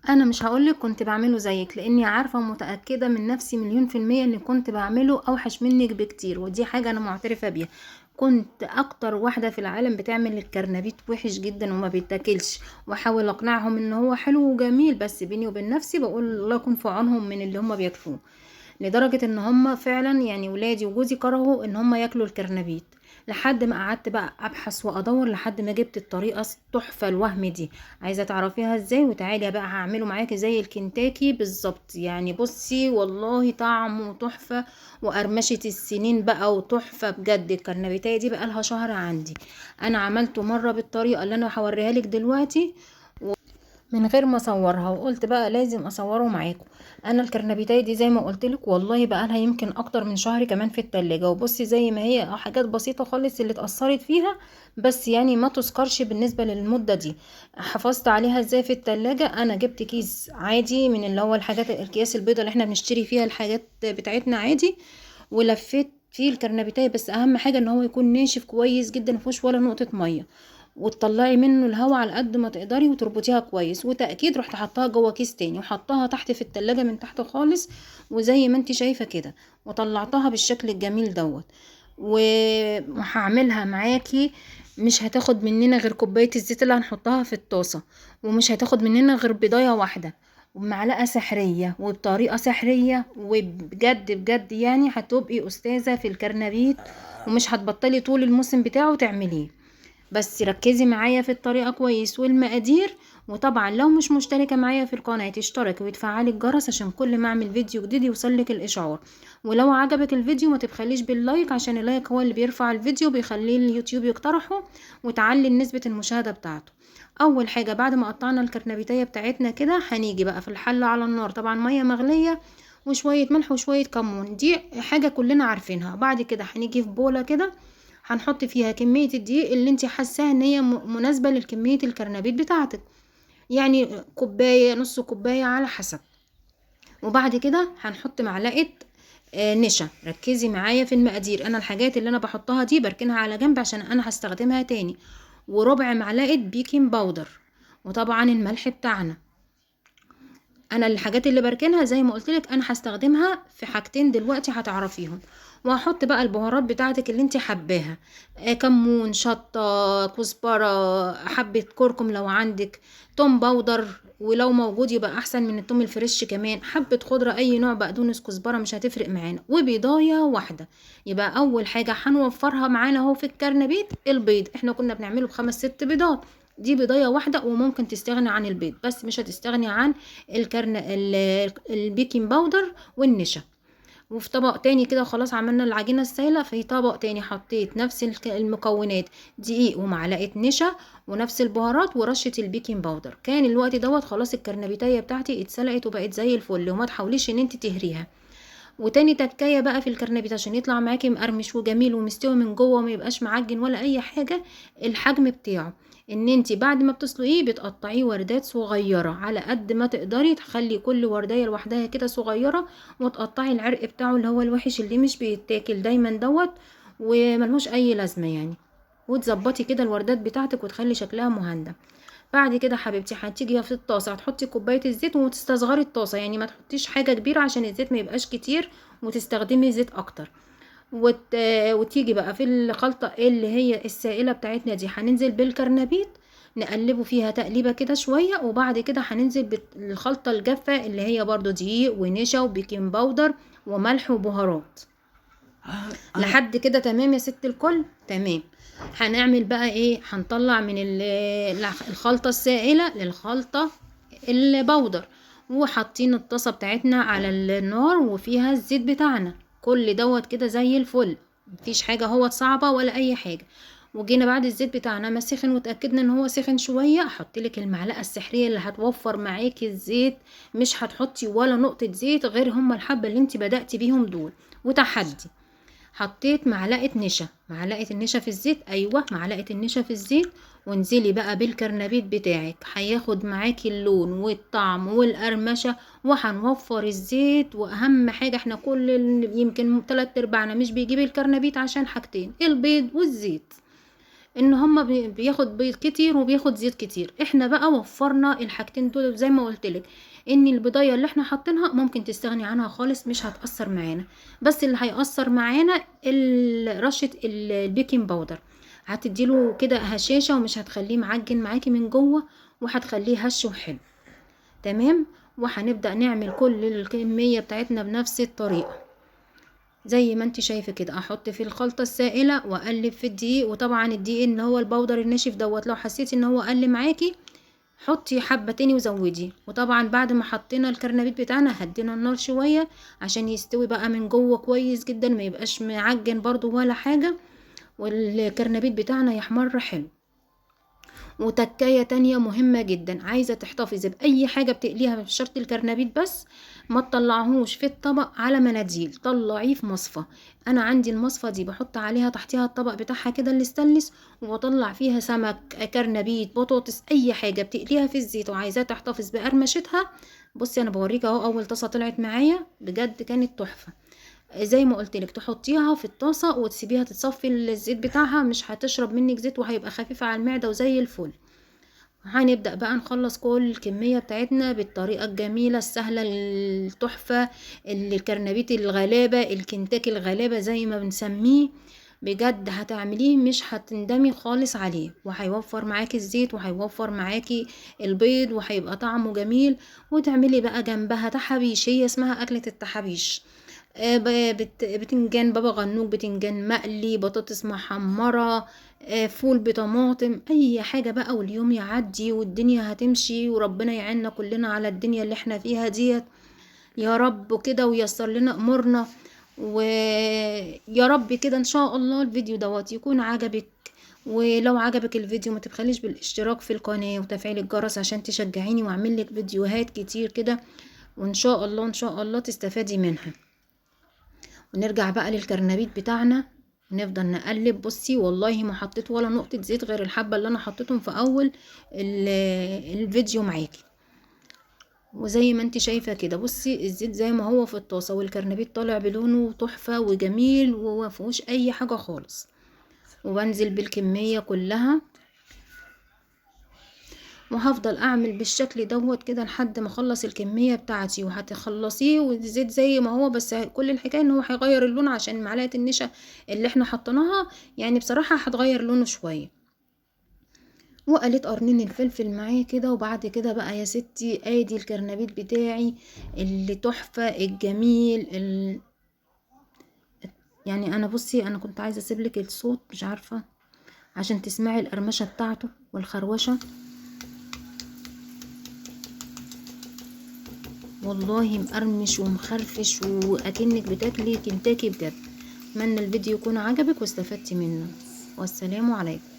انا مش هقولك كنت بعمله زيك، لاني عارفه ومتاكده من نفسي مليون في المية ان كنت بعمله اوحش منك بكتير، ودي حاجة انا معترفة بيها. كنت اكتر واحدة في العالم بتعمل الكرنبيت وحش جدا وما بيتاكلش، واحاول اقنعهم ان هو حلو وجميل، بس بيني وبين نفسي بقول الله يكون في عونهم من اللي هم بياكلوه، لدرجة ان هم فعلا يعني ولادي وجوزي كرهوا ان هم ياكلوا الكرنبيت. لحد ما قعدت بقى ابحث وادور لحد ما جبت الطريقة التحفة الوهم دي. عايزه تعرفيها ازاي؟ وتعالي بقى هعمله معاكي زي الكنتاكي بالظبط. يعني بصي والله طعمه تحفة وقرمشه السنين بقى وتحفه بجد. الكرنبيتايه دي بقى لها شهر عندي، انا عملته مرة بالطريقة اللي انا هوريها لك دلوقتي من غير ما اصورها، وقلت بقى لازم اصوره معاكم. انا الكرنبيتايه دي زي ما قلت لك والله بقى لها يمكن اكتر من شهر كمان في التلاجة، وبصي زي ما هي حاجات بسيطة خالص اللي اتأثرت فيها، بس يعني ما تذكرش بالنسبة للمدة دي. حافظت عليها ازاي في التلاجة؟ انا جبت كيس عادي من اللي هو الحاجات الكياس البيضة اللي احنا بنشتري فيها الحاجات بتاعتنا عادي، ولفيت فيه الكرنبيتايه، بس اهم حاجة ان هو يكون ناشف كويس جدا مفيهوش ولا نقطة مية، وتطلعي منه الهواء على قد ما تقدري وتربطيها كويس. وتأكيد رحت حطاها جوه كيس تاني وحطاها تحت في التلاجة من تحت خالص، وزي ما انت شايفة كده، وطلعتها بالشكل الجميل دوت. وهعملها معاكي مش هتاخد مننا غير كوباية الزيت اللي هنحطها في الطاسة، ومش هتاخد مننا غير بيضاية واحدة ومعلقة سحرية وبطريقة سحرية، وبجد بجد يعني هتبقي أستاذة في الكرنبيت ومش هتبطلي طول الموسم بتاعه تعمليه. بس ركزي معايا في الطريقة كويس والمقادير. وطبعا لو مش مشتركة معايا في القناة تشتركي وتفعلي الجرس عشان كل ما اعمل فيديو جديد يوصلك الاشعار. ولو عجبك الفيديو ما تبخليش بال like، عشان ال like هو اللي بيرفع الفيديو بيخليه اليوتيوب يقترحه وتعلي نسبة المشاهدة بتاعته. اول حاجة بعد ما قطعنا الكرنبيتاية بتاعتنا كده، هنيجي بقى في الحلة على النار، طبعا مية مغلية وشوية ملح وشوية كمون، دي حاجة كلنا عارفينها. بعد كده هنيجي في بولة كده هنحط فيها كمية الدقيق اللي انت حاساها ان هي مناسبة لكمية الكرنبيت بتاعتك، يعني كوباية نص كوباية على حسب. وبعد كده هنحط معلقة نشا. ركزي معايا في المقادير، انا الحاجات اللي انا بحطها دي بركنها على جنب عشان انا هستخدمها تاني. وربع معلقة baking powder، وطبعا الملح بتاعنا. انا الحاجات اللي بركنها زي ما قلت لك انا هستخدمها في حاجتين دلوقتي هتعرفيهم. وهحط بقى البهارات بتاعتك اللي انت حباها، كمون، شطة، كزبرة، حبة كركم لو عندك، توم powder ولو موجود يبقى احسن من التوم ال fresh كمان، حبة خضرة اي نوع، بقدونس، كزبرة، مش هتفرق معانا، وبيضاية واحدة. يبقى اول حاجة هنوفرها معانا اهو في الكرنبيت البيض، احنا كنا بنعمله بخمس ست بيضات، دي بيضايه واحدة وممكن تستغني عن البيض، بس مش هتستغني عن ال baking powder والنشا. وفي طبق تاني كده خلاص عملنا العجينة السايله، في طبق تاني حطيت نفس المكونات، دقيق ومعلقة نشا ونفس البهارات ورشه ال baking powder. كان الوقت دوت خلاص الكرنبيتايه بتاعتي اتسلقت وبقت زي الفل، وما تحاوليش ان انت تهريها. وتاني تكايه بقى في الكرنبيت عشان يطلع معاكي مقرمش وجميل ومستوي من جوه وما يبقاش معجن ولا اي حاجة، الحجم بتاعه ان انت بعد ما بتسلقيه بتقطعيه وردات صغيرة على قد ما تقدري، تخلي كل وردية لوحدها كده صغيرة، وتقطعي العرق بتاعه اللي هو الوحش اللي مش بيتاكل دايما دوت وملهوش اي لازمه يعني، وتظبطي كده الوردات بتاعتك وتخلي شكلها مهندم. بعد كده حبيبتي هتيجي في الطاسه هتحطي كوباية الزيت وتستصغري الطاسه، يعني ما تحطيش حاجة كبيرة عشان الزيت ما يبقاش كتير وتستخدمي زيت اكتر. وتيجي بقى في الخلطة اللي هي السائلة بتاعتنا دي، هننزل بالكرنبيت نقلبه فيها تقليبه كده شوية، وبعد كده هننزل بالخلطه الجافه اللي هي برضو دقيق ونشا و baking powder وملح وبهارات. لحد كده تمام يا ست الكل؟ تمام. هنعمل بقى ايه؟ هنطلع من الخلطة السائلة للخلطه ال powder، وحاطين الطاسه بتاعتنا على النار وفيها الزيت بتاعنا، كل دوت كده زي الفل، مفيش حاجة هو صعبة ولا اي حاجة. وجينا بعد الزيت بتاعنا ما سخن وتاكدنا ان هو سخن شوية، احط لك المعلقة السحريه اللي هتوفر معاكي الزيت، مش هتحطي ولا نقطة زيت غير هما الحبة اللي انت بداتي بيهم دول. وتحدي، حطيت معلقه نشا، معلقه النشا في الزيت، ايوه معلقه النشا في الزيت، وانزلي بقى بالكرنبيت بتاعك، هياخد معاكي اللون والطعم والقرمشه، وهنوفر الزيت. واهم حاجة احنا كل يمكن 3/4 مش بيجيب الكرنبيت عشان حاجتين، البيض والزيت. ان هما بياخد بيض كتير وبياخد زيت كتير. احنا بقى وفرنا الحاجتين دول زي ما قلتلك، ان البضايه اللي احنا حاطينها ممكن تستغني عنها خالص، مش هتأثر معانا. بس اللي هيأثر معانا رشه ال baking powder، هتديله كده هشاشة ومش هتخليه معجن معاكي من جوه، وهتخليه هش وحلو. تمام. وهنبدأ نعمل كل الكمية بتاعتنا بنفس الطريقة زي ما انت شايفه كده. احط في الخلطة السائلة واقلب في الدقيق، وطبعا الدقيق اللي هو ال powder الناشف دوت لو حسيتي ان هو قل معاكي حطي حبه تاني وزودي. وطبعا بعد ما حطينا الكرنبيت بتاعنا هدينا النار شوية عشان يستوي بقى من جوه كويس جدا، ما يبقاش معجن برضو ولا حاجة، والكرنبيت بتاعنا يحمر حلو. وتكايه تانية مهمة جدا، عايزه تحتفظي باي حاجة بتقليها مش شرط الكرنبيت بس، ما تطلعهوش في الطبق على مناديل، طلعيه في مصفى. انا عندي المصفى دي بحط عليها تحتيها الطبق بتاعها كده الاستانلس، وبطلع فيها سمك، كرنبيت، بطاطس، اي حاجة بتقليها في الزيت وعايزاها تحتفظ بقرمشتها. بصي انا بوريك اهو، اول طاسه طلعت معايا بجد كانت تحفة. زي ما قلت لك تحطيها في الطاسه وتسيبيها تتصفي الزيت بتاعها، مش هتشرب منك زيت وهيبقى خفيف على المعدة وزي الفل. هنبدا بقى نخلص كل الكمية بتاعتنا بالطريقة الجميلة السهلة التحفة، الكرنبيت الغلابة، الكنتاكي الغلابة زي ما بنسميه. بجد هتعمليه مش هتندمي خالص عليه، وهيوفر معاكي الزيت وهيوفر معاكي البيض وهيبقى طعمه جميل. وتعملي بقى جنبها تحابيش، هي اسمها اكله التحابيش، بتنجان بابا غنوج، بتنجان مقلي، بطاطس محمرة، فول بطماطم، اي حاجة بقى. واليوم يعدي والدنيا هتمشي، وربنا يعيننا كلنا على الدنيا اللي احنا فيها ديت يا رب كده، ويسر لنا امورنا ويا رب كده. ان شاء الله الفيديو دوت يكون عجبك، ولو عجبك الفيديو ما تبخليش بالاشتراك في القناة وتفعيل الجرس عشان تشجعيني واعمل لك فيديوهات كتير كده، وان شاء الله ان شاء الله تستفادي منها. ونرجع بقى للكرنبيت بتاعنا ونفضل نقلب. بصي والله ما حطيت ولا نقطة زيت غير الحبة اللي انا حطيتهم في اول الفيديو معاكي. وزي ما انت شايفة كده بصي الزيت زي ما هو في الطاسة، والكرنبيت طالع بلونه تحفة وجميل وما فيهوش اي حاجة خالص. وبنزل بالكمية كلها، وهفضل اعمل بالشكل دوت كده لحد ما اخلص الكمية بتاعتي. وهتخلصيه والزيت زي ما هو، بس كل الحكاية ان هو هيغير اللون عشان معلقه النشا اللي احنا حطيناها يعني بصراحة هتغير لونه شوية. وقليت قرنين الفلفل معاه كده. وبعد كده بقى يا ستي ادي الكرنبيت بتاعي اللي تحفة الجميل يعني انا بصي انا كنت عايزه اسيب لك الصوت مش عارفه عشان تسمعي القرمشه بتاعته والخروشه. والله مقرمش ومخرفش واكنك بتاكلي كنتاكي بجد. اتمنى الفيديو يكون عجبك واستفدتي منه، والسلام عليكم.